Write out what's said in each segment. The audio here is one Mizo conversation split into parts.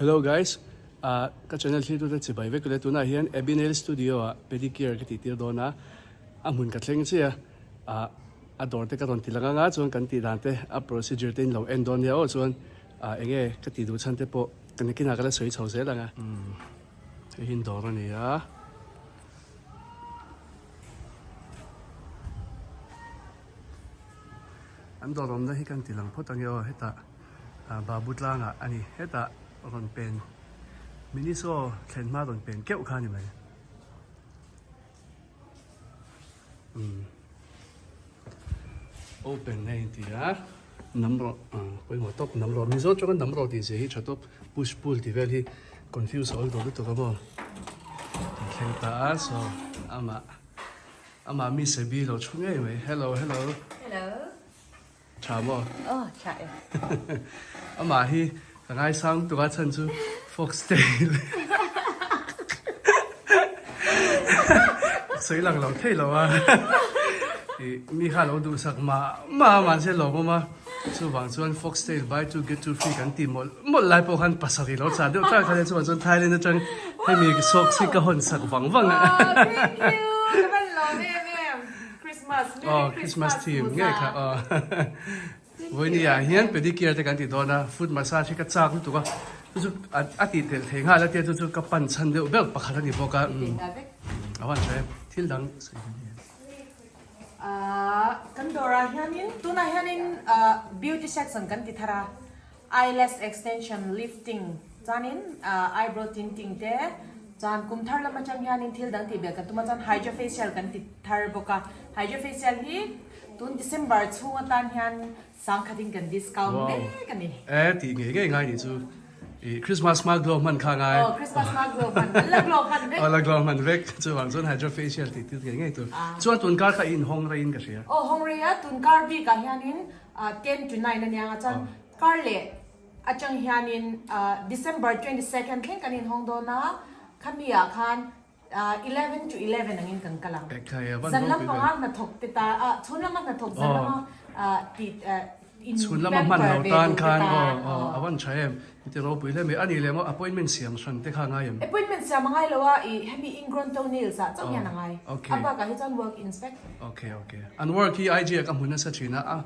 Hello guys, ah ka channel thlir tute chibai vek ule tunah hian Abby Nail Studio ah pedicure ka tih tir dawn a, a hmun ka thleng chiah a, ah a dawr te ka rawn ti lang anga chuan kan tih dan te a procedure te in lo en dawn nia aw chuan ah enge ka tih duh chhan te pawh ka nakinah ka la sawi chho zel ang a. Umm hei hi dawr a ni a. An dawr awmna hi kan ti lang phawt ange aw hetah Babu tlangah a ni hetah rawn pen Miniso thlen hma rawn pen keuh kha a ni mai umm open a inti a nam rawh pawimawh tawp nam rawh Mizo atanga nam rawh tih zia hi tha tawp push pull tih vel hi confuse a awm tawh lutuk a maw kan thleng ta a saw amah. Amah mi Sebi lo thu ngei mai. Hello, hello. Hello. Tha maw? Oh, tha e. Amah hi ka ngaisang tuk a chhan chu foxtail. Sawi lang lo thei lo a. Mi kha lo duhsak mah mah a mahse lawm awm a. Chuvang chuan foxtail buy two get two free kan ti mawlh mawlh lai pawh khan pasarih lo chah deuh tlang khan chuvang chuan Thailand atang hemi socks hi ka hawn sak vang vang a. Wow, thank you. Ka van lawm em em. Christmas, Merry Oh, Christmas theme ngei kha aw. Vawiini ah hian pedicure te kan ti dawn a, foot massage hi ka chak lutuk a, chu chu a tih tel thei nghal a tia chu chu ka pan chhan deuh ber pakhat a ni bawk a. A van tha em, thil dang sawi dawn hian. Kan dawrah hianin tunah hianin beauty section kan ti thar a, eyelash extension, lifting chuanin eyebrow tinting te chuan kum thar lam atang hianin thil dang tih belh kan tum a chuan hydra facial kan ti thar bawk a, hydra facial hi tun December chhung atan hian sangkhatin kan discount mek a ni. E tih ngei ngei ngai nih chu. I Christmas hma glow hman kha ngai. Aw Christmas hma glow hman an la glow hman vek. Aw la glow hman vek chuvang chuan hydra facial tih tir ngei ngei tur. Chuan tun kar kha i in hawng rei in ka hria. Aw hawng rei a tun kar bik ah hianin 10 to 9 ania nga chuan kar leh atang hianin December 22nd thleng kan in hawng dawn a khami ah khan 11 to 11 angin kan kal ang. Zan lampanga hnathawk te ta chhun lama hnathawk zan lama tih in Chhun lama hman lo tan khan aw a van tha em i ti ropui hle mai a nih leh maw appointment siam hran te kha a ngai em? Appointment siam a ngai lo a i hemi ingrown toenails ah chauh hian a ngai a bakah hi chuan work inspect. Ok ok an work hi IG ah ka hmu nasa thin a a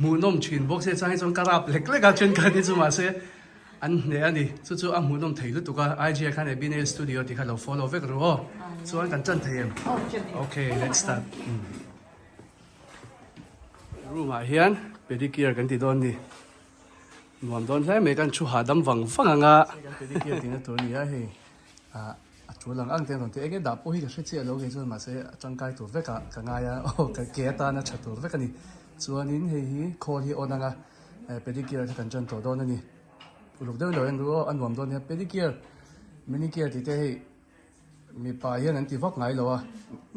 hmuhnawm thin bawk se chang hi chuan ka rap lek lek a thenkhat hi chu mahse An hneh a ni. Chu chu a hmuhnawm thei lutuk a, IG ah khan Abby Nail Studio tih kha lo follow vek ru aw. Chuan kan ṭan thei em? Ok, let's start. Room ah hian pedicure kan ti dawn ni. Nuam dawn hle mai, kan thu hahdam vang vang ang a. Kan pedicure tihna tur a ni a hei. A tul ang ang te an rawn ti. Enge dah pawh hi ka hre chiah lo kei chuan mahse a tangkai tur vek ah ka ngai a, aw ka ke atana tha tur vek a ni. Chuanin hei hi khawl hi on ang a. Pedicure kha kan tan tawh dawn a ni. Uluk deuh lo en ru aw, a nuam dawn nia. Pedicure, manicure tih te hei mipa hian an ti vak ngai lo a,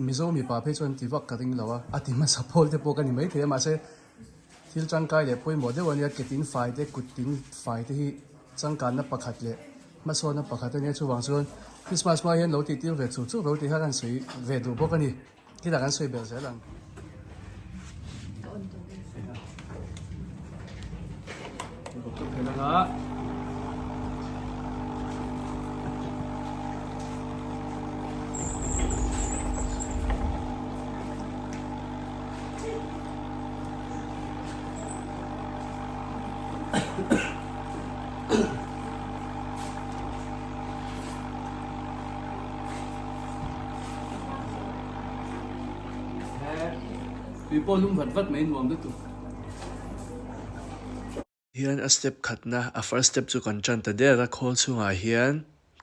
Mizo mipa phei chuan an ti vak ka ring lo a, a ti hmasa pawl te pawh ka ni maithei a mahse thil tangkai leh pawimawh deuh a nia, ke tin fai te, kut tin fai te hi changkanna pakhat leh hmasawnna pakhat a nia chuvang chuan Christmas hma hian lo tih tir ve chur chur lo tih kha kan sawi ve duh bawk a ni. Thil ah kan sawi belh zel ang. Tui pawh lum vat vat mai nuam lutuk. Hian a step khatna a first step chu kan tan ta der a khawl chhungah hian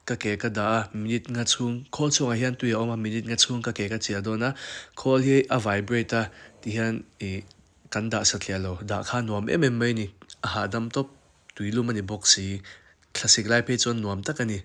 ka ke ka dah a minute nga chhung khawl chhungah hian tui a awm a minute nga chhung ka ke ka chiah dawn a khawl hi a vibrate a tihian ih kan dah satliah lo dah kha nuam em em mai a ni a hahdam tawp tui lum a ni bawk si thlasik lai phei chuan nuam tak a ni.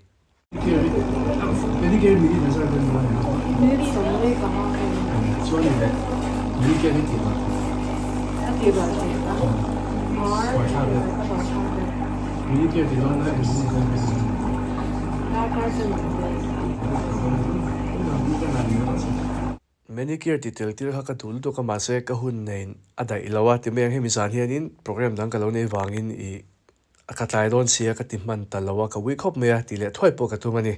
Manicure ti tel tir kha ka duh lutuk a mahse ka hun nei a daih lo a ti mai ang hemi zan hianin program dang ka lo nei vangin ih. Ka tlai dawn si a ka ti hman ta lo a, ka ui khawp mai a tih leh thuai pawh ka tum a ni.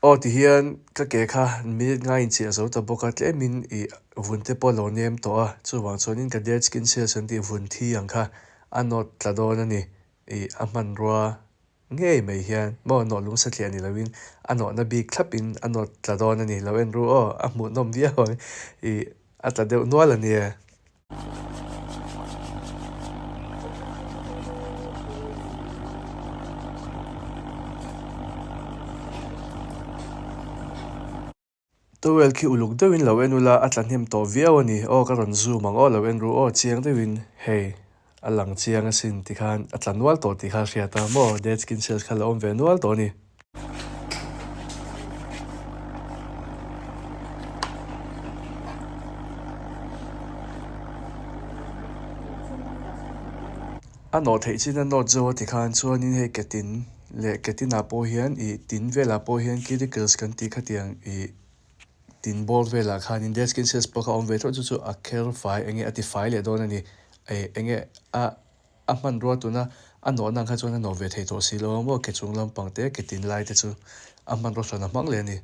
Aw ti hian ka ke kha minute ngai inchiah zo ta bawk a, tlemin ih vun te pawh a lo nem tawh a, chuvang chuanin ka dead skin cells an tih vun thi ang kha a nawt tla dawn a ni, ih a hmanrua Ngei mai hian maw nawh lung satliah ni loin a nawhna bik thlapin a nawt tla dawn a ni lo en ru aw, a hmuhnawm viau ang ih a tla deuh nual a nia. Towel khi uluk deuhin lo en ula a tla hnem tawh viau a ni. Aw ka rawn zoom ang aw lo en ru aw chiang deuhin hei a lang chiang asin tikhan a tla nual tawh tih kha a hriat a maw dead skin cells kha lo awm ve nual tawh a ni. A nawh theih chin a nawt zo a tikhan chuanin hei ketin Leh ketinah pawh hian ih tin velah pawh hian cuticles kan tih khatiang ih tin bawr velah khanin dead skin cells pawh kha a awm ve tawh chu chu a kher fai eng nge a ti fai leh dawn a ni eh eng nge a a hmanrua tuna a nawhna ang kha chuan a nawh ve thei tawh si lo a maw ke chung lampang te ke tin lai te chu a hmanrua hran a hmang leh a ni.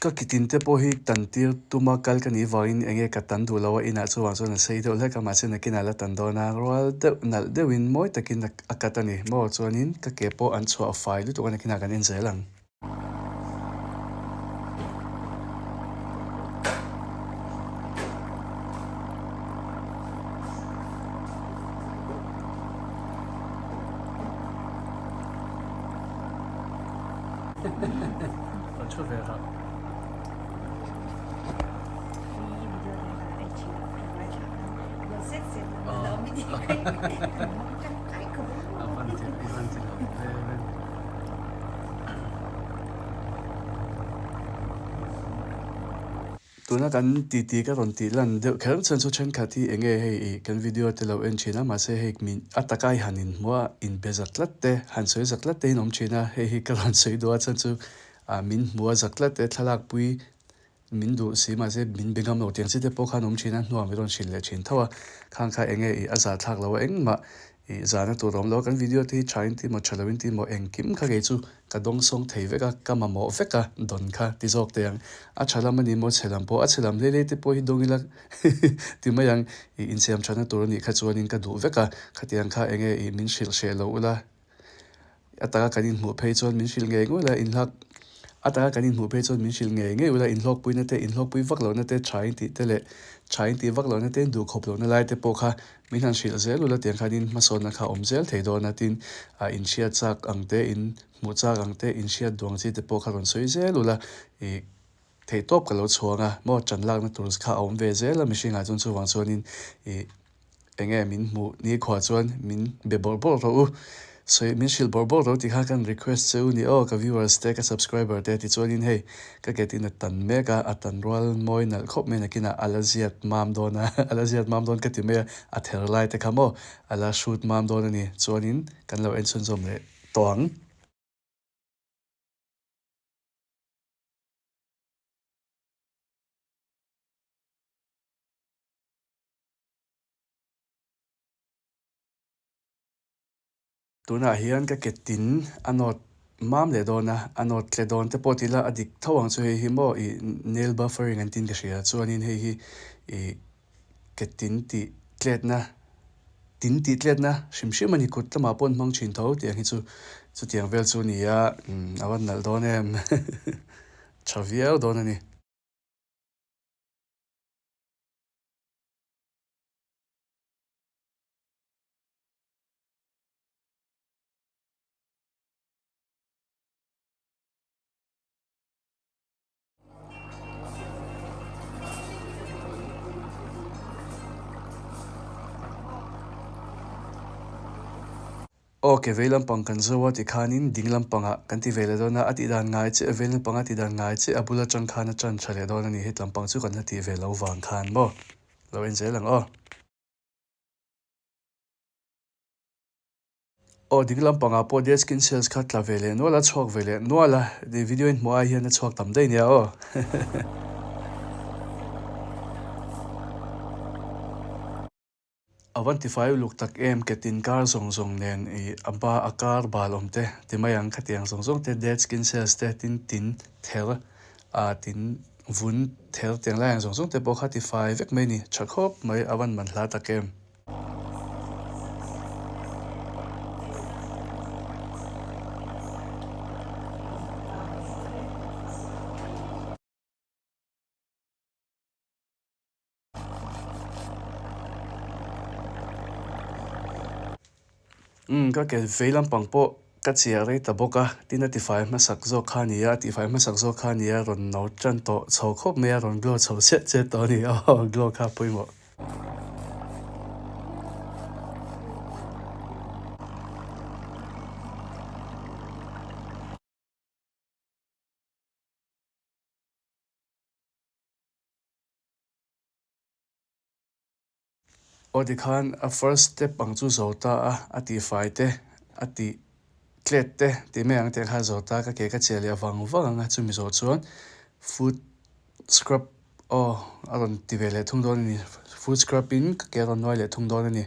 Ka kitin te pawh hi tan tir tuma kal ka nih vangin eng nge ka tan duh lo a inah chuvang chuan a sei deuh hlek a mahse nakinah la tan dawn a rual deuh nalh deuhin mawi takin a cut a ni maw chuanin ka ke pawh an chhuah fai lutuk a nakinah kan en zel ang. Tuna kan titi ka rawn tih lan deuh kher chuan chu thenkhat hi eng nge hei ih kan video te lo en thin a mahse hei min a taka i han inhmu a inbe zak tlat te han sawi zak tlat te in awm thin a hei hi ka rawn sawi duh a chuan chu ah min hmu a zak tlat te thlalak pui Min duh si mahse min be ngam lo tiang chi te pawh khan awm thin a, hnuah min rawn hrilh leh thin tho a, khang kha eng nge ih a zah thlak lo a engmah ih zahna tur a awm lo a, kan video te hi tha in ti maw tha lo in ti maw engkim kha kei chu ka dawng sawng thei vek a, ka mamawh vek a dawn kha ti zawk teh ang, a tha lam a ni maw chhe lam pawh a chhe lam hlei hlei te pawh hi dawng ila ti mai ang ih insiam thana tur a nih kha chuanin ka duh vek a, khatiang kha eng nge ih min hrilh hreh lo ula. A taka kan inhmuh phei chuan min hrilh ngei ngei ula inhlak A taka kan inhmuh phei chuan min hrilh ngei ngei ula inhlawkpuina te inhlawkpui vak lohna te tha in tih te leh tha in tih vak lohna te in duhkhawp lohna lai te pawh kha min han hrilh zel ula tiang khanin hmasawnna kha a awm zel thei dawn a tin ah inhriat chak ang te in hmuh chak ang te inhriat duang chi te pawh kha rawn sawi zel ula ih theihtawp ka lo chhuang a maw ṭan lakna tur kha a awm ve zel a mihringah chuan chuvang chuanin ih. Eng nge min hmuh nikhua chuan min be bawrh bawrh rawh u. Sawi min hrilh bawrh bawrh rawh u tih kha kan request che u ni aw ka viewers te ka subscriber te tichuanin hei ka get in a tan mek a, a tan rual mawi nalh khawp mai nakinah a la ziat mam dawn a, a la ziat mam dawn ka ti mai a, a ther lai te kha maw a la hrut mam dawn a ni chuanin kan lo en chhunzawm leh tawh ang. Tunah hian ka ke tin a nawt mam leh dawn a, a nawt tle dawn te pawh ti ila a dik tho ang chu hei hi maw ih nail buffering an tin ka hria chuanin hei hi ih ke tin tih tletna tin tih tletna hrim hrim a ni kut lamah pawh an hmang thin tho tiang hi chu chutiang vel chu a ni a a va nalh dawn em tha viau dawn a ni. Aw ke vei lampang kan zo a tikhanin ding lampangah kan ti ve leh dawn a, a tih dan ngai chiah vei lampanga tih dan ngai chiah a bul atang khan a tan tha leh dawn a ni, heti lampang chu kan la tih ve lo vang khan maw lo en zel ang aw. Aw dik lampangah pawh dead skin cells kha tla ve leh nual a, chhuak ve leh nual a, i video in hmuh ai hian a chhuak tam daih nia aw. A van tifai uluk tak em ke tin kar zawng zawng nen i a ba a kar bal awm te ti mai ang khatiang zawng zawng te dead skin cells te tin tin ther a tin vun ther tiang lai ang zawng zawng te pawh kha tifai vek mai a ni tha khawp mai a van man hla tak em. Umm ka ke vei lampang pawh ka chiah rei ta bawk a, tin a tifai hmasak zawk kha a ni a, a tifai hmasak zawk kha a ni a, rawn no tan tawh chho khawp mai a, rawn glow chho chiah chiah tawh a ni, aw glow kha a pawimawh. Aw tikhan a first step ang chu zo ta a, a tihfai te, a tih tlet te tih mai ang tih kha zo ta ka ke ka chiah leh vang vang ang a chumi zawh chuan foot scrub aw a rawn ti ve leh thung dawn a ni foot scrub in ka ke a rawn nuai leh thung dawn a ni.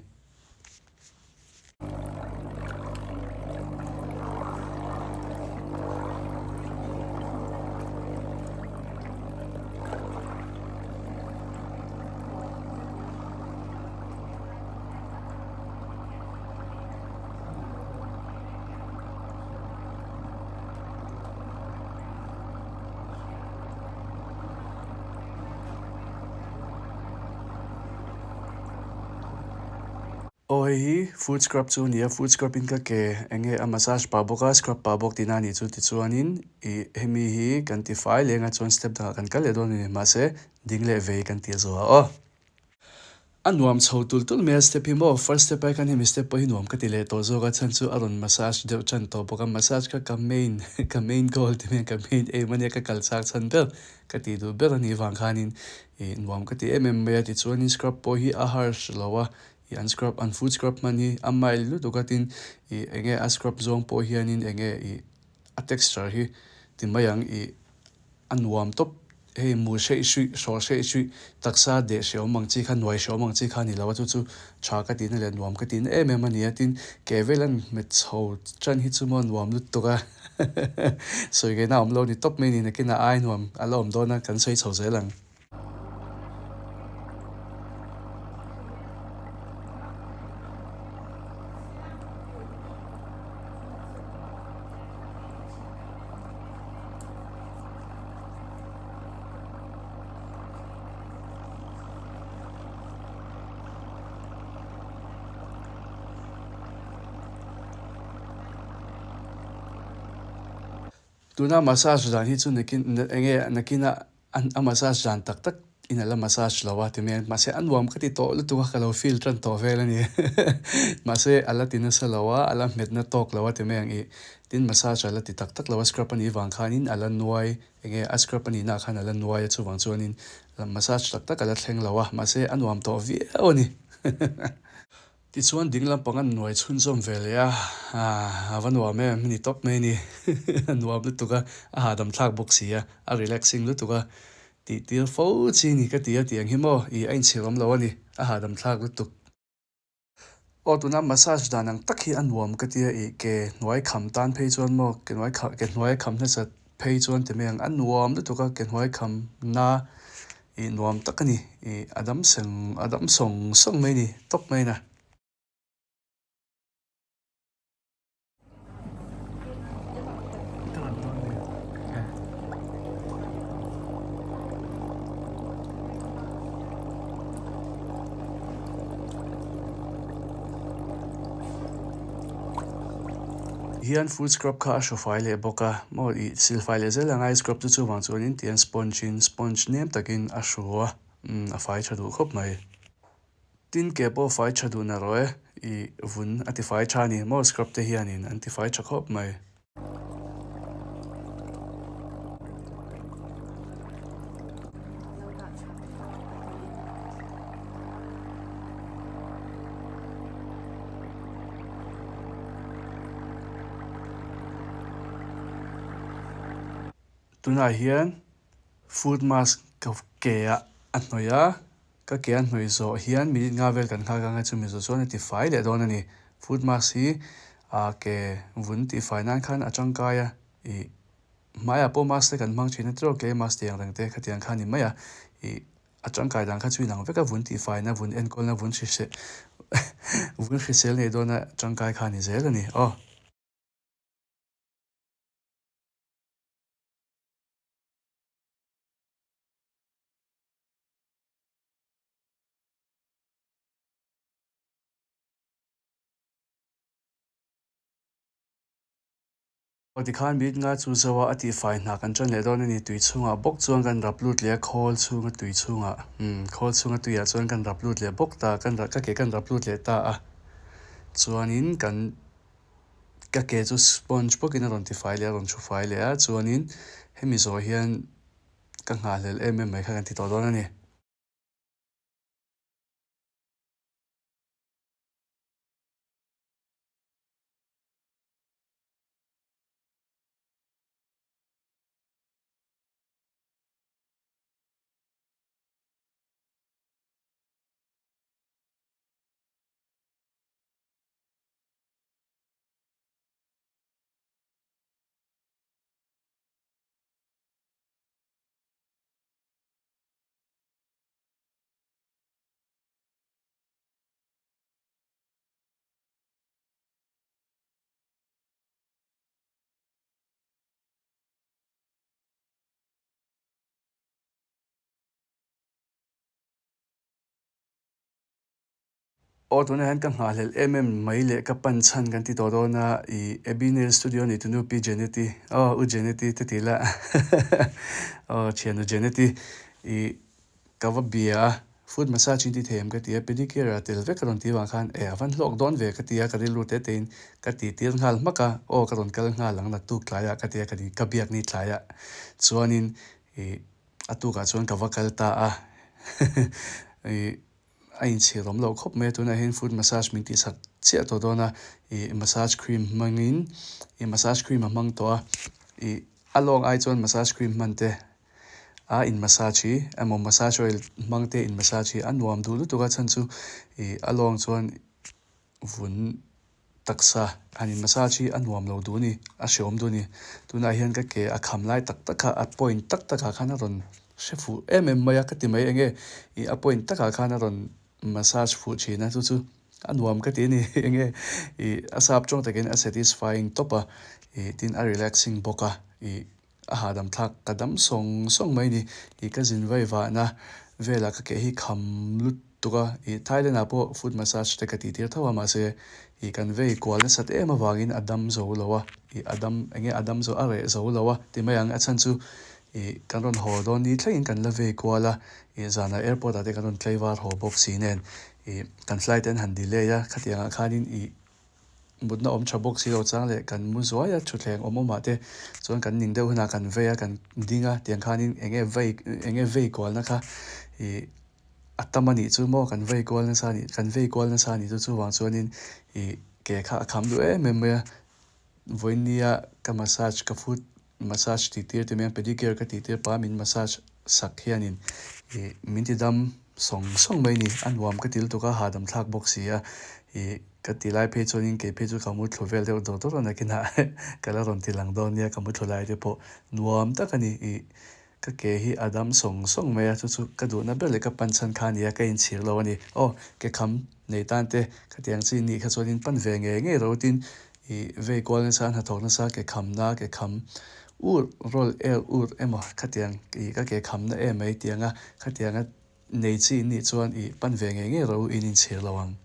Aw hei hi foot scrub chu a ni a, foot scrub in ka ke eng nge a massage pah bawk a scrub pah bawk tihna a nih chu tichuanin ih hemi hi kan ti fai leng a chuan step dangah kan kal leh dawn a ni mahse ding leh vei kan tih a zawh a aw. A nuam chho tul tul mai a step hi maw first step ai khan hemi step pawh hi nuam ka ti leh tawh zawk a chhan chu a rawn massage deuh tan tawh bawk a massage kha ka main ka main goal ti mai ka main aim ania ka kal chak chhan ber ka tih duh ber anih vang khanin ih nuam ka ti em em mai a tichuanin scrub pawh hi a harsh lo a ih an scrub an foot scrub hman hi a mild lutuk a tin ih eng nge a scrub zawng pawh hianin eng nge ih a texture hi ti mai ang ih A nuam tawp, hei mu hreih hruih, hrawh hreih hruih, taksa deh hreawm ang chi kha, nuai hreawm ang chi kha a ni lo a, chu chu tha ka tihna leh nuam ka tihna em em a ni a, tin ke vel an hmet chho tan hi chu maw nuam lutuk a, sawi ngaihna a awm lo ni tawp mai ni, nakinah ai nuam a la awm dawn a, kan sawi chho zel ang. Tuna massage dan hi chu nakin enge nakina a massage dan tak tak in ala massage lo a ti mai a mahse a nuam ka ti tawh lutuk a ka lo feel tan tawh vel a ni mahse ala ti nasa lo a ala hmet na tawk lo a ti mai ang ih tin massage ala ti tak tak lo a scrub a nih vang khanin ala nuai enge a scrub a nih na ah khan ala nuai a chuvang chuanin massage tak tak ala thleng lo a mahse a nuam tawh viau a ni. Tichuan ding lampang an nuai chhunzawm ve leh a, a va nuam em, ni tawp mai a ni. A nuam lutuk a, a hahdam thlak bawk si a, a relaxing lutuk a, tih tir fo chi ni ka ti a tih ang hi maw, ih a inchhir awm lo a ni, a hahdam thlak lutuk. Aw tuna massage dan ang tak hi a nuam ka tia ih ke hnuai kham tan phei chuan maw ke hnuai kha ke hnuai kham hnasa phei chuan ti mai ang a nuam lutuk a ke hnuai kham na ih nuam tak a ni ih a dam seng a dam sawng sawng mai a ni tawp mai na. Hian foot scrub kha a hru fai leh bawk a maw ih sil fai leh zel anga scrub chu chuvang chuanin tihian sponge in sponge nem takin a hru a umm a fai tha duh khawp mai. Tin ke pawh fai tha duh na rawh e, i vun a ti fai tha a ni maw scrub te hianin an ti fai tha khawp mai. Tunah hian foot mask ka ke ah a hnawih a. Ka ke a hnawih zawh hian minute nga vel kan nghak anga chumi zawh chuan a ti fai leh dawn a ni. Foot mask hi ah ke vun tih fai nan khan a tangkai a, ih hmaiah pawh mask te kan hmang thin a tiraw clay mask tih ang reng te khatiang kha a ni mai a, ih a tangkai dan kha chu inang vek a vun tih faina vun enkawlna vun hrisel vun hrisel nei dawna tangkai kha a ni zel a ni aw. Aw tikhan mit nga chu zo a a tihfai hna kan ṭan leh dawn a ni. Tui chhungah bawk chuan kan rap lut leh a, khawl chhunga tui chhungah umm khawl chhunga tuiah chuan kan rap lut leh bawk ta, kan ka ke kan rap lut leh ta a. Chuanin kan ka ke chu sponge bawkin a rawn tifai leh a, a rawn thu fai leh a, chuanin hemi zawh hian Ka nghahhlelh em em mai kha kan ti tawh dawn a ni. Aw tunah hian ka nghahhlelh em em mai leh ka pan chhan kan ti tawh dawn a, ih Abby Nail Studio ni tunu Pi Jeneti aw U Jeneti te ti la aw thianu Jeneti ih ka va bia a, foot massage in ti thei em ka ti a, pedicure a tel vek ka rawn ti vang khan eh a van hlawk dawn ve ka ti a, ka rilru te te in ka ti tir nghal hmak a, aw ka rawn kal nghal ang naktuk tlaiah ka ti a, ka biak ni tlaiah chuanin ih a tukah chuan ka va kal ta a ih. A inchhir awm loh khawp mai a, tunah hian foot massage min tihsak chiah tawh dawn a, ih massage cream hmangin ih massage cream a hmang tawh a, ih a lawng ai chuan massage cream hman te a in massage hi emaw massage oil hmang te in massage hi a nuam duh lutuk a chhan chu ih a lawng chuan vun taksa han in massage hi a nuam lo duh a ni, a hreawm duh a ni. Tunah hian ka ke a kham lai tak tak kha a point tak takah khan a rawn hre fuh em em mai a, ka ti mai eng nge ih a point takah khan a rawn massage fuh thin a, chu chu a nuam ka ti a ni eng nge ih a sap tawng takin a satisfying tawp a, ih tin a relaxing bawk a, ih a hahdam thlak ka dam sawng sawng mai a ni. Ih ka zin vai vahna velah ka ke hi kham lut tuk a, ih Thailand ah pawh foot massage te ka tih tir tho a mahse ih kan vei kual nasat em avangin a dam zo lo a, ih a dam eng nge a dam zo a reh zo lo a ti mai ang a chhan chu ih kan rawn haw dawn ni thlengin kan la vei kual a, ih zanah airport ah te kan rawn tlaivar haw bawk si nen ih kan flight te an han delay a khatiang ah khanin ih mutna awm tha bawk si lo chang leh kan mu zuai a thutthleng awm awmah te chuan kan ning deuh hunah kan vei a kan ding a tiang khanin eng nge vei eng nge vei kualna kha ih a tam a nih chu maw kan vei kual nasa a nih kan vei kual nasa a nih chu chuvang chuanin ih ke kha a kham duh em em mai a vawinia ka massage ka foot massage tih tir te mai pedicure ka tih tir pah a min massage sak hianin ih min ti dam sawng sawng mai a ni a nuam ka ti lutuk a hahdam thlak bawk si a ih. Ka ti lai phei chuanin kei phei chu ka mu thlu vel deuh dawr dawr a nakinah ka la rawn ti lang dawn nia ka mu thlu lai te pawh nuam tak a ni. Ih ka ke hi a dam sawng sawng mai a chu chu ka duhna ber leh ka pan chhan kha a ni a ka inchhir lo a ni. Aw ke kham nei tan te khatiang chi nih kha chuanin pan ve ngei ngei ro tin ih vei kual nasa hnathawk nasa ke khamna ke kham ur rawl er ur emaw khatiang ih ka ke khamna em mai tianga khatianga Nei chi in nih chuan i pan ve ngei ngei ro in inchhir lo ang.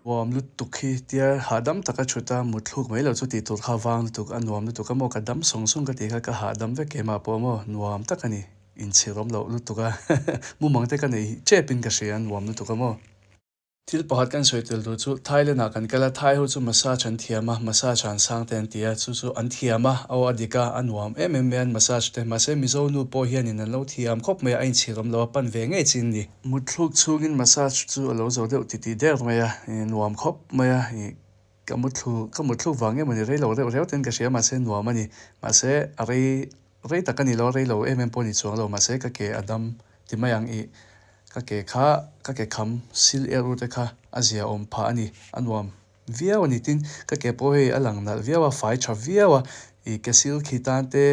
Nuam lutuk hi tia hahdam taka thut a mutthluk mai lo chu tih tur kha vang lutuk a nuam lutuk a maw ka dam sawng sawng ka tih kha ka hahdam vek keimah pawh maw nuam tak a ni inchhir awm loh lutuk a mumang te ka nei tep in ka hria a nuam lutuk a maw. Thil pakhat kan sawi tel tur chu Thailand ah kan kal a Thai ho chu massage an thiam a massage an sang te an ti a chu chu an thiam a aw a dik a a nuam em em mai an massage te mahse Mizo nu pawh hianin an lo thiam khawp mai a a inchhir awm lo a pan ve ngei chin ni. Mutthluk chhungin massage chu a lo zo deuh titih der mai a, ih nuam khawp mai a, ih ka muthlu ka mutthluk vang em a ni, rei lo reuh reuh ten ka hria mahse nuam a ni, mahse a rei rei tak a ni lo, rei lo em em pawh a ni chuang lo, mahse ka ke a dam ti mai ang, ih ka ke kha ka ke kham sil er ur te kha a zia awm phah a ni, a nuam. Viau a ni tin ka ke pawh hei a lang nalh viau a, fai tha viau a, ih ke sil khi tan te,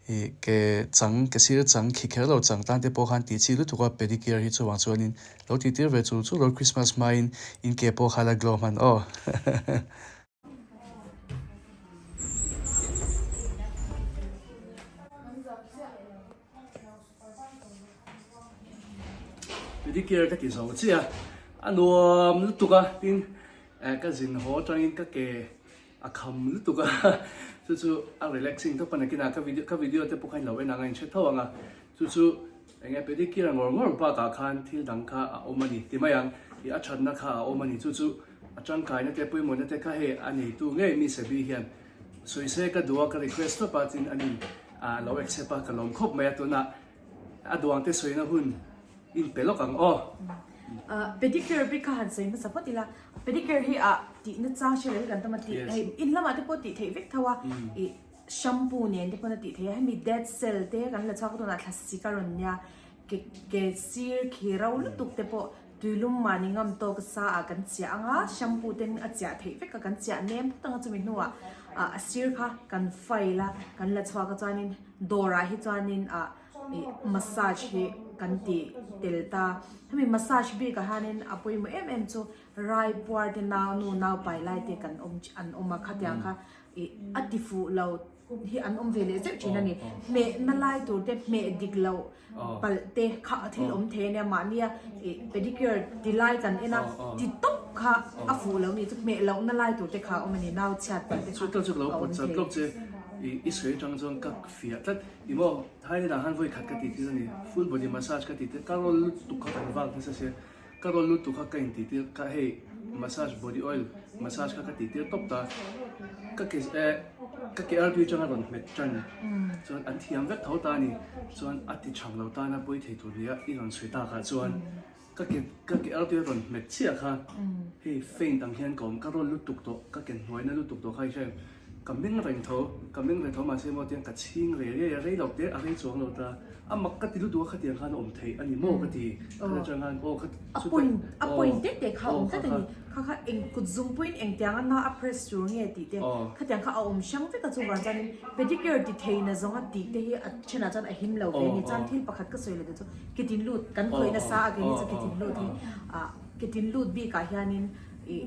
ih ke chang ke sir chang khi kher lo chang tan te pawh khan tih chi lutuk a pedicure hi chuvang chuanin lo tih tir ve chu chu lo Christmas hmain in ke pawh kha la glow hman aw. Pedicure ka ti zo chiah a, a nuam lutuk a tin eh ka zin haw atangin ka ke a kham lutuk a chu chu a relaxing tawp a nakinah ka video ka video te pawh kha in lo en ang a in hre tho ang a chu chu eng nge pedicure ngawr ngawr bakah khan thil dang kha a awm a ni ti mai ang ih a thatna kha a awm a ni chu chu a tangkaina te pawimawhna te kha hei a neitu ngei mi Sebi hian Sawi se ka duh a ka request tawp a tin anin a lo accept a ka lawm khawp mai a tunah a duang te sawina hun in pe lawk ang aw. Pedicure bik kha han sawi hmasa phawt ila pedicure hi ah tih na chang hre reng kan tam a tih hei in lamah te pawh tih theih vek tho a ih shampoo nen te pawn a tih theih a hemi dead cell te kan la chhuak a tunah thlasik a rawn nia ke ke sir khi ro lutuk te pawh Tuilum mahni ngam tawk sa ah kan chiah ang a, shampoo ten a chiah theih vek a, kan chiah nem phawt ang a, chumi hnuah ah a sir kha kan file a, kan la chhuak a chuanin dawrah hi chuanin ah ih massage hi kan ti tel ta. Hemi massage bikah hianin a pawimawh em em chu rai puar te nau nu nau pai lai te kan awm an awm a, khatiang kha ih a ti fuh lo hi an awm ve leh zeuh thin a ni. Hmehna lai tur te hmeh dik loh palh te kha thil awm thei a nia mahnia ih pedicure ti lai kan en a ti tawp. kha a fuh lo ni chu hmeh loh na lai tur te kha a awm a ni nau chhiat palh te kha Chu chu ka lo a awm pawt chat thei. lawk che i i sawi atang chuan ka fiah tlat i maw Thailand ah khan vawi khat ka tih tir a ni full body massage ka tih tir ka roll lutuk kha kan vak nasa sia ka roll lutuk kha ka intih tir ka hei massage body oil massage kha ka tih tir tawp ta ka ke eh ka ke artui atanga rawn hmet tan chuan an thiam vek tho ta a ni chuan a ti thang lo tana pawi thei tur nia i rawn sawi takah chuan Ka ke ka ke artui a rawn hmet chiah kha hei faint ang hian ka awm ka rawn lutuk tawh ka ke hnuaina lutuk tawh kha i hre ka meng reng tho ka meng reng tho mahse maw tiang ka chhing rei rei a rei lo te a rei chuang lo ta a mak ka ti lutuk a khatiang khan a awm theih a ni maw ka ti kha atang khan aw kha A point a point te te kha a awm tlat a ni kha kha eng kut zum puiin engtiang a na a press tur nge tih te khatiang kha a awm hrang vek a chuvang chuanin pedicure ti thei na zawnga tih te hi a thenah chuan a him lo ve a ni chuan thil pakhat ka sawi lo te chu Ketin lut kan khawih nasa a keini chu ketin lut hi ah ketin lut bikah hianin ih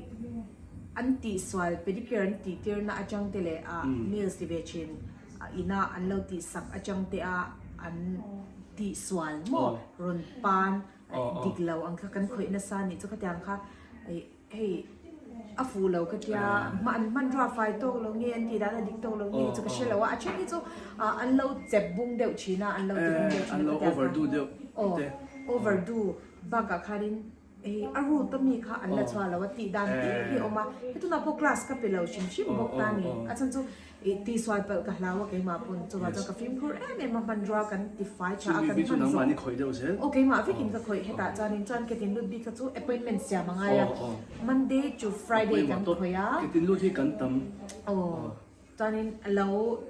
an tihsual pedicure an tih tirna atang te leh ah nails ti ve thin ina an lo tihsak atang te a an tihsual maw rawn pan dik lo ang kha kan khawih nasa anih chu khatiang kha ih Hei a fuh lo ka tia an hmanrua fai tawk lo nge an tih dan a dik tawk lo nge chu ka hre lo a a then hi chu an lo chep bung deuh thin a an lo ti bung deuh thin a ka tia kha aw overdo bakah khanin hei a root a mi kha an la chhuah lo a tih dan te hi a awm a hei tunah pawh class ka pe lo hrim hrim bawk ta a ni a chhan chu Ih tihsual palh ka hlau a keimah pawn chuvah chuan ka fimkhur em em a hmanrua kan ti fai tha a kan hman zawh aw keimah vekin ka khawih hetah chuanin chuan ketin lut bik kha chu appointment siam a ngai a Monday to Friday kan khawih a aw chuanin lo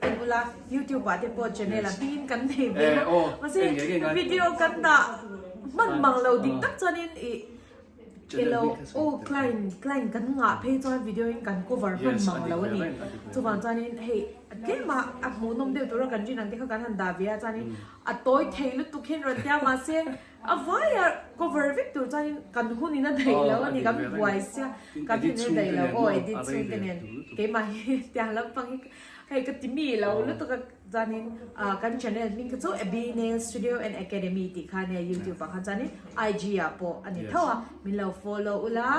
en ula YouTube ah te pawh channel a hmingin kan nei ve a mahse video kan dah hman mang lo dik tak chuanin ih Elo aw client client kan ngah phei chuan video in kan cover hman mang lo a ni. Chuvang chuanin hei tlema a hmuhnawm deuh tura kan rin ang te kha kan han dah ve a chuanin a tawi thei lutuk hian rawn tia mahse a vaia cover vek tur chuanin kan hun in a daih lo a ni kan buai sia kan hun in a daih lo aw edit chhung te nen keimah hi tiang lampang hi hei ka ti mi lo lutuk a. Chuanin kan channel hming kha chu Abby Nail Studio and Academy tih kha ania YouTube ah khan chuanin IG ah pawh a ni tho a, min lo follow ula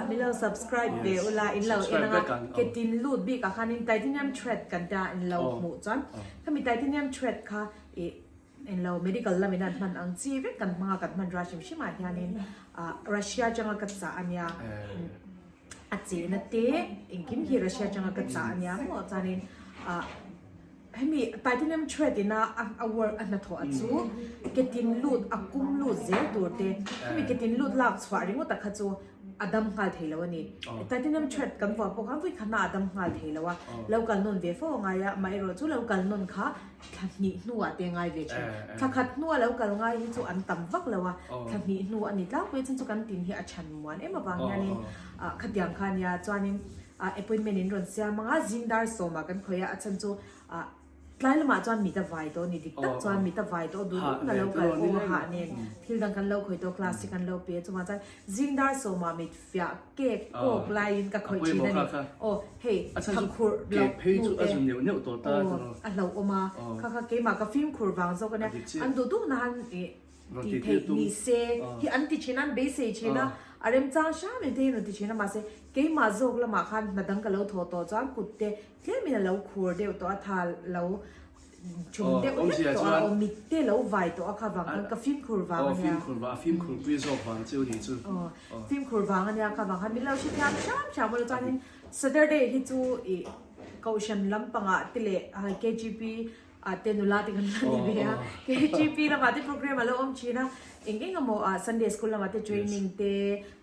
min lo subscribe ve ula in lo en anga ketin lut bik ah khanin titanium thread kan tia in lo hmuh chuan khami titanium thread kha ih in lo medical lamin an hman ang chi vek kan hmang a kan hman rua hrim hrim ah hianin Russia atanga ka chah ania a chehna te engkim hi Russia atanga ka chah ania maw chuanin ah hemi titanium thread ina a work a hnathawh a chu ketin lut a kum lut zel tur te hemi ketin lut lak chhuah ringawt a kha chu a dam nghal thei lo a ni titanium thread kan vuah pawh khan vawi khatna a dam nghal thei lo a lo kal nawn ve fo a ngai a amaherawh chu lo kal nawn kha Thla hnih hnuah te ngai ve thin. Thla khat hnua lo kal ngai hi chu an tam vak lo a, thla hnih hnu a ni tlangpui chin chu kan tin hi a chhan muan em avang hianin khatiang kha nia chuanin appointment in rawn siam ang a, zing dar sawmah kan khawih a, a chhan chu tlai lamah chuan mit a vai tawh a ni dik tak chuan mit a vai tawh duh duh na lo kal aw hah nen thil dang kan lo khawih tawh class hi kan lo pe a chungah chuan zing dar sawmah mit fiah cake kawk laiin ka khawih thin a ni. Aw hei thakhurh loh hnu te aw a hlauhawm a, kha kha keimah ka fimkhur vang zawk a nia, an duh duh na han ih tih theih ni se hi an ti thin a, an beisei thin a, a remchang hram in te hi an rawn ti thin a mahse keimah zawk lamah khan hna dang ka lo thawh tawh chuan kut te tlemin a lo khur deuh tawh a, tha lo Chum deuh hlek tawh a, aw mit te lo vai tawh a kha vang khan ka fimkhur vang a nia. Aw fimkhur vang, a fimkhur pui zawk vang chu ni chu. Aw fimkhur vang a nia kha vang khan min lo hrethiam hram hram ula chuanin Saturday hi chu ih Kohhran lampangah te leh KGP ah te nula te kan la ni ve a, KGP lamah te program a lo awm thin a, eng eng emaw ah Sunday school lamah te training te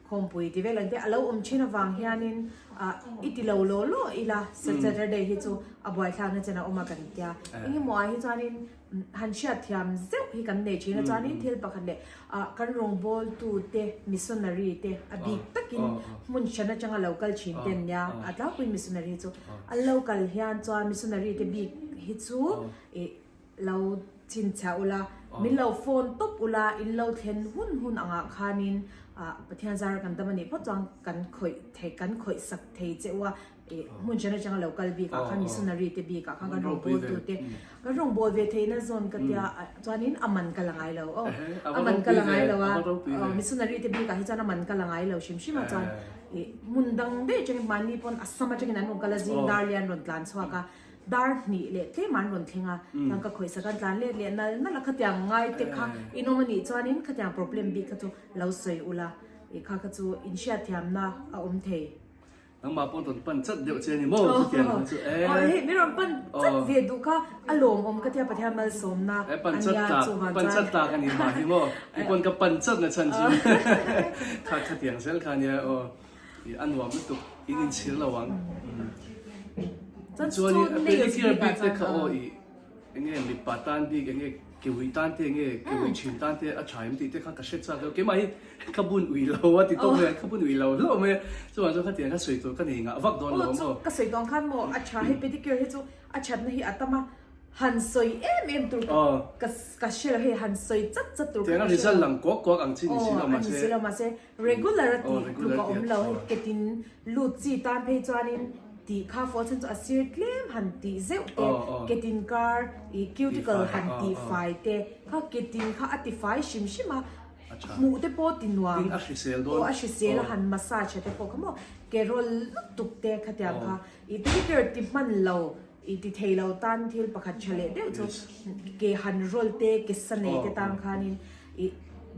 Khawmpui ti vel ang te a lo awm thin avang hianin ah i ti lo law law ila Saturday hi chu a buaithlak na chen a awm a kan tia. Engemaw ah hi chuanin han hriatthiam zeuh hi kan nei thin a chuanin thil pakhat leh ah kan rawngbawltu te missionary te a bik takin hmun hran atanga lo kal thin te an nia a tlangpui missionary chu an lo kal hian chuan missionary te bik hi chu ih lo chhinchhiah ula. Min lo phone tawp ula in lo thlen hun hun angah khanin Pathian zara kan dam a nih phawt chuan kan khawih thei kan khawih sak thei che u a ih hmun hran atanga lo kal bikah khan missionary te bikah khan kan rawngbâwl tu te kan rawngbâwl ve theihna zawn ka tia chuanin a man ka la ngai lo aw a man ka la ngai lo a missionary te bikah hi chuan a man ka la ngai lo hrim hrim a chuan ih hmun dang daih atangin mahni pawn Assam atangin an rawn kal a zing dar lian rawn tlan chhuak a. Dar hnih leh tlem an rawn thleng a, chuan ka khawih sak a, tlan let leh nal nal a, khatiang ngai te kha in awm a nih chuanin khatiang problem bik kha chu lo sawi ula, ih kha kha chu in hriatthiamna a awm thei. Nangmah pawh rawn pan chat deuh che a ni maw chutiang kha chu e. Aw hei min rawn pan chat ve duh kha a lawmawm ka tia Pathian malsawmna a nia chuvang chuan. Pan chat tlak a ni mah hi maw, i pawn ka pan chat na chhan chu kha khatiang zel kha nia aw. I a nuam lutuk in inchhir lo ang. Chuan i pedicure bik te kha aw i enge mipa tan bik enge keui tan te enge keui thin tan te a tha em tih te kha ka hre chak lo. Keimah hi ka bun ui lo a ti tawp mai a, ka bun ui lo hlauh mai a. Chuvang chuan khatiang kha sawi tur ka nei ngah vak dawn lo maw. Ka sawi tawh ang khan maw a tha hei pedicure hi chu a thatna hi a tam a. Han sawi em em tur ka ka hre lo hei han sawi chat chat tur ka hre lo. Tiang a result lang kuak kuak ang chi ni si lo mahse. Aw a ni si lo mahse regular a tih tluk a awm lo hei ketin lut chi tan phei chuanin tih kha fawh chhan chu a sir tlem han tih zeuh te ketin kar ih cuticle han tih fai te kha ketin kha a ti fai hrim hrim a hmuh te pawh ti nuam aw a hrisel a han massage te pawh kha maw ke rawl lutuk te khatiang kha ih pedicure ti hman lo. I ti thei lo tan thil pakhat tha leh deuh chu ke han roll te ke sa nei te tan khanin i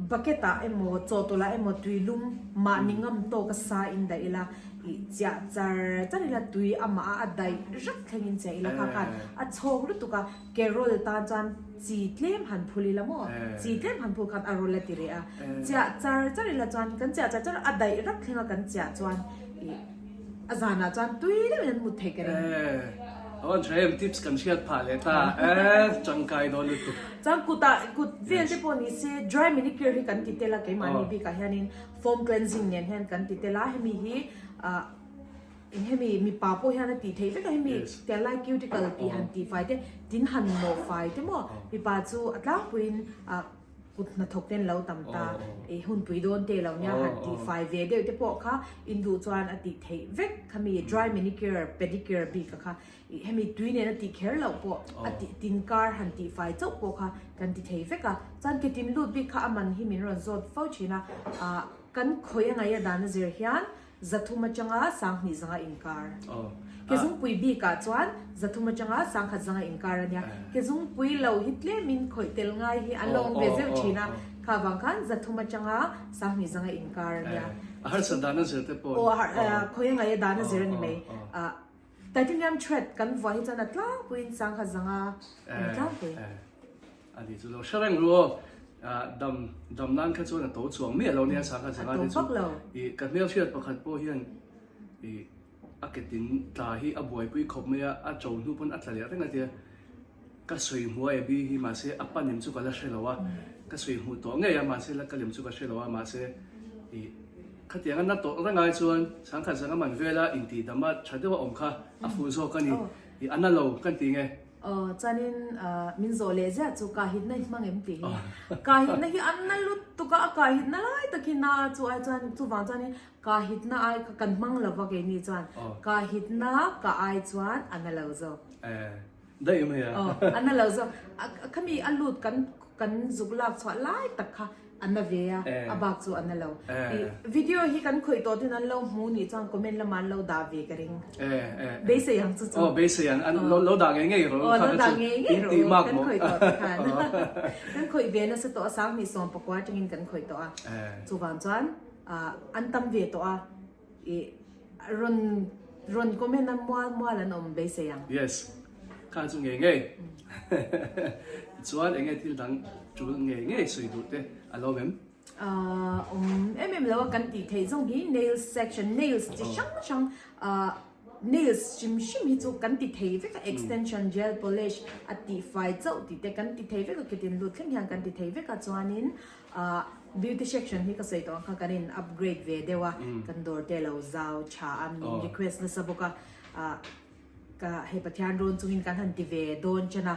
bucket ah emaw chawhtawlh ah emaw tui lum mahni ngam tawk a sa in daih ila i chiah char char ila tui amah a a daih rat thleng in chiah ila kha khan a chhawk lutuk a ke roll tan chuan chi tlem han phul ila maw chi tlem han phul khan a roll a ti reh a chiah char char ila chuan kan chiah char char a daih rat thleng a kan chiah chuan i A zanah chuan tui deuhin an mut thei ka ring. Eh, a van tha em, tips kan hriat phah leh ta eh, tangkai dawn lutuk. Chuan kutah kut vel te pawh ni se dry manicure hi kan ti tel a keimahni bikah hianin foam cleansing nen hian kan ti tel a, hemi hi ah eng hemi mipa pawh hian a tih theih vek a, hemi tiang lai cuticle tih han tih fai te, tin han nawh fai te maw, mipa chu a tlangpuiin ah. Kut hnathawk ten lo tam ta, i hunpui dawn te lo nia han tih fai ve deuh te pawh kha in duh chuan a tih theih vek khami dry manicure pedicure bik a kha i hemi tui nen a tih kher loh pawh a tih tin kar han tih fai chauh pawh kha kan ti thei vek a, chuan ke tin lut bik kha a man hi min rawn zawt fo thin a, ah kan khawi a ngaih a dan a zir hian Zathum atanga sanghnih zanga inkar. Kezungpui bikah chuan zathum atanga sangkhat zanga inkar a nia. Kezungpui lo hi tlemin khawih tel ngai hi an lo awm ve zeuh thin a, kha vang khan zathum atanga sanghnih zanga inkar a nia. A harsat dan a zir te pawh. Aw, khawi a ngaih a dan a zir a ni mai. Titanium thread kan vuah hi chuan a tlangpuiin sangkhat zanga a ni tlangpui. A ni chu lo hre reng ru aw. Dam dam nan kha chuan a to chuang miah lo nia sangha zanga te chu. I ka hmelhriat pakhat pawh hian i a ketin tla hi a buaipui khawp mai a, a cho hnu pawn a tla leh reng a tia. Ka sawi hmu a Abby hi mahse a pa nem chu ka la hre lo a, ka sawi hmuh tawh ngei a mahse la ka lem chu ka hre lo a mahse i khatiang a na tawh reng ai chuan sangkhat zanga man vela intih dam a tha deuh a awm kha a fuh zawk a ni. I a na lo kan ti nge. Aw, chuanin min zawh leh ziah chu kahitna hi hmang em tih hi. Kahitna hi an na lutuk a, a kahitna lai tak hi na chu ai chuan chuvang chuanin kahitna ai kha kan hmang lo va keini chuan kahitna ka ai chuan a na lo zawk. Eh, daih mai a. Aw, a na lo zawk. Khami a lut kan kan zuk lak chhuah lai tak kha A na ve a, a bak chu a na lo. I video hi kan khawih tawh ten an lo hmu nih chuan comment lamah an lo dah ve ka ring. Beisei ang chu chu. Aw beisei ang, an lo dah ngei ngei rawh. Aw lo dah ngei ngei rawh kan khawih tawh te khan. Kan khawih ve nasa tawh a, sanghnih sawmpakua atangin kan khawih tawh a. Chuvang chuan an tam ve tawh a, i rawn rawn comment a mual mual an awm beisei ang. Yes. Kha chu ngei ngei. Chuan enge thil dang tul ngei ngei sawi duh te a lo em? Awm em em lo a kan tih theih zawng hi nails section, nails chi hrang hrang nails hrim hrim hi chu kan ti thei vek a, extension, gel polish a tih fai chauh tih te kan ti thei vek a, ketin lut thleng hian kan ti thei vek a chuanin beauty section hi ka sawi tawh ang kha kan in upgrade ve deuh a, kan dawr te lo zau tha a min request nasa bawk a. Ka hei Pathian rawn chungin kan han ti ve dawn chen a.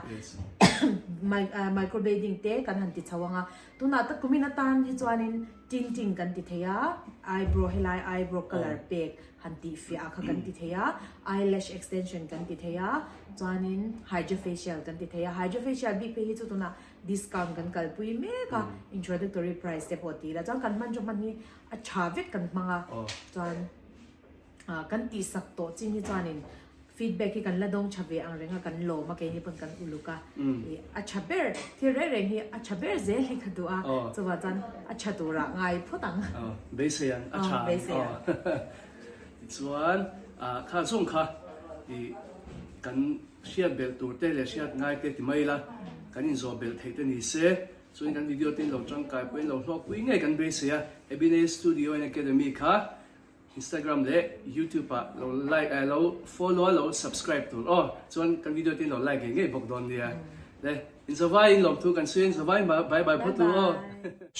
Microblading te kan han ti chho ang a, tunah tak kumin atan hi chuanin tinting kan ti thei a, eyebrow helai eyebrow colour pek han tih fiah kha kan ti thei a, eyelash extension kan ti thei a, chuanin hydrofacial kan ti thei a, hydrofacial bik phei hi chu tunah discount kan kalpui mek a, introductory price te pawh ti ila, chuan kan hman chu hman hi a tha vek kan hmang a, chuan. Kan tihsak tawh chin hi chuanin feedback hi kan la dawng tha ve ang reng a, kan lawm a, keini pawn kan uluk a, ih a tha ber thil reng reng hi a tha ber zel hi ka duh a, chuvang chuan a tha turah ngai phawt ang. Beisei ang, a tha ang. Beisei ang. Tichuan kha zawng kha ih kan hriat belh tur te leh hriat ngai te ti mai ila, kan inzawh belh theih te ni se, chuan kan video te in lo tangkai pawhin lo hlawkpui ngei kan beisei a, Ebine Studio and Academy kha Instagram leh YouTube ah lo like eh lo follow a lo subscribe tur aw chuan kan video te in lo like ngei ngei bawk dawn nia le inzawvai in lawmthu kan sawi a inzawvai bye bye phawt u aw.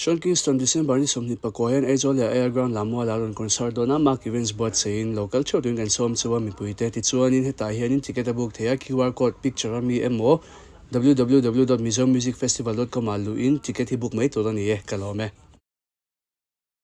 Sean Kingston December ni 24 hian Aizawl leh Air Ground Lamual ah rawn concert dawn a, Mark Evans buatsaihin lo kal theuh turin kan sawm cheu a mipuite tichuanin hetah hianin ticket a book thei a QR code picture a mi emaw www dot mizomusicfestival dot com ah luhin ticket hi book mai tur a ni e ka lawm e.